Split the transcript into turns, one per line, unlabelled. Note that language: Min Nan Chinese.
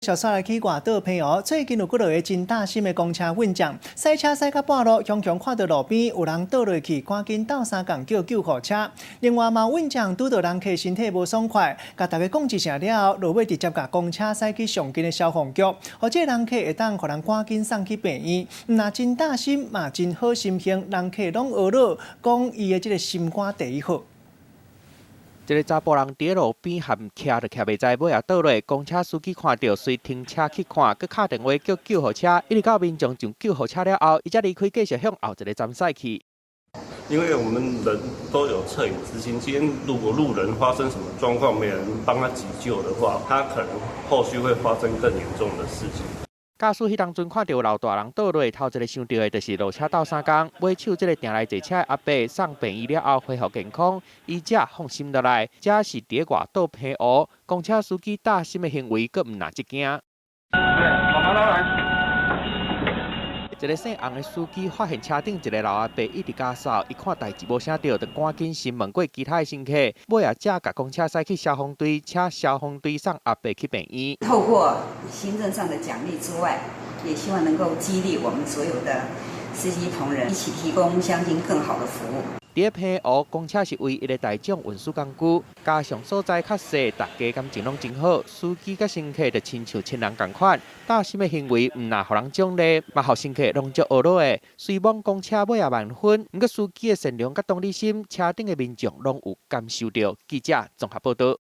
小煞來去外島澎湖，最近有幾落个真擔心的公車運將，駛車駛到半路，雄雄看著路邊有人倒落去，趕緊鬥相共叫救護車。另外嘛，運將拄著人客身體無爽快，共大家講一聲了後，落尾直接共公車駛去上近的消防局，予這个人客會當予人趕緊送去病院。毋但真擔心，嘛真好心胸，人客攏呵咾，講伊的這个心肝第一好。
一个查埔人佇路邊踮徛就徛袂知，尾仔倒落，公車司機看著，隨停車去看，閣敲電話叫救護車，一直到民眾上救護車了後，伊才離開，繼續向後一个站駛去。
因為我們人都有惻隱之心，今天如果路人發生什麼狀況，沒人幫他急救的話，他可能後續會發生更嚴重的事情。
駕駛彼當陣看著老大人倒落，頭一个想著的就是落車鬥相共。尾手這个定來坐車的阿伯送病院了後恢復健康，伊才放心落來。這是佇外島澎湖公車司機貼心的行為，閣毋若這驚。一个姓洪的司機發現車頂一个老阿伯一直咳嗽，伊看代誌無啥著，就趕緊詢問過其他的乘客，尾仔才共公車駛去消防隊，請消防隊送阿伯去病院。
透過行政上的獎勵之外，也希望能夠激勵我們所有的司機同仁一起提供鄉親更好的服務。
佇澎湖，公車是唯一的大眾運輸工具，加上所在較細，大家感情攏真好，司機佮乘客就親像親人仝款。貼心的行為，毋但予人獎勵，嘛予乘客攏足呵咾的。雖罔公車尾仔萬分，毋過司機的善良佮同理心，車頂的民眾攏有感受著。記者綜合報導。